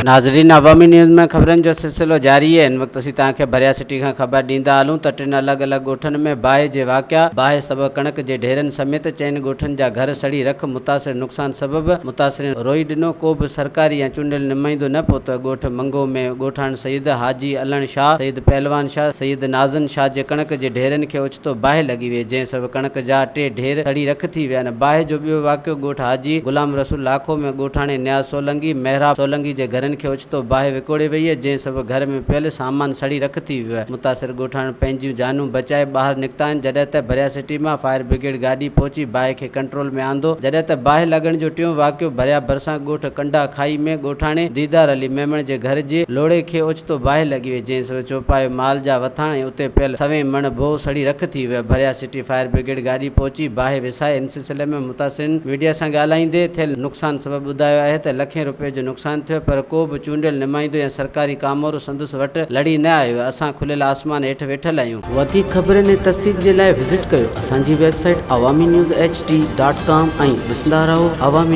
ناظرين عوامي نيوز ۾ خبرن جو سلسلو جاري آهي هن وقت اسين توهان کي ڀريا سٽي کان خبر ڏيندا هلون ته ٽن الڳ الڳ ڳوٺن ۾ باهه جي واقعا باهه سبب ڪڻڪ جي ڍيرن سميت چئن ڳوٺن جا گهر سڙي رک متاثر نقصان سبب متاثرين روئي ڏنو ڪو به سرڪاري يا چونڊيل نمائندو نه پهتو ڳوٺ منگو ۾ ڳوٺاڻن سيد حاجي علڻ شاهه سيد پهلوان شاهه سيد نازن شاهه جي ڪڻڪ جي ڍيرن کي اوچتو باهه لڳي وئي، جنهن سبب ڪڻڪ جا ٽي ڍير سڙي رک ٿي ويا. ان باهه جو ٻيو واقعو ڳوٺ حاجي غلام رسول لاکو ۾ ڳوٺاڻي نياز سولنگي، محراب سولنگي جي گهرن کي اوچتو باهه وڪوڙي وئي، جنهن سبب گهر ۾ پيل سامان سڙي رک ٿي ويو. متاثر ڳوٺاڻن پنهنجيون جانون بچائي ٻاهر نڪتا آهن، جڏهن ته ڀريا سٽي مان فائر برگيڊ گاڏي پهچي باهه کي ڪنٽرول ۾ آندو، جڏهن ته باهه لڳڻ جو ٽيون واقعو ڀريا ڀرسان ڳوٺ ڪنڊا کائي ۾ ڳوٺاڻي ديدار علي ميمڻ جي گهر جي لوڙهي کي اوچتو باهه لڳي وئي، جنهن سبب چوپايو مال جا وٿاڻ ۽ اتي پيل سوين مڻ بوء سڙي رک ٿي ويو، ڀريا سٽي فائر برگيڊ گاڏي پهچي باهه وسائي، ان سلسلي ۾ متاثرين ميڊيا سان ڳالهائيندي ٿيل نقصان سبب ٻڌايو آهي ته لکين روپين جو نقصان ٿيو پر ڪو به چونڊيل نمائندو يا سرڪاري ڪامورو سندس وٽ لڙي نه آيو، اسان کليل آسمان هيٺ ويٺل آهيون. وڌيڪ خبرن ۽ تفصيل جي لاء وزٽ ڪيو اسان جي website Awami news H D dot com ۽ ڏسندا رهو عوامي.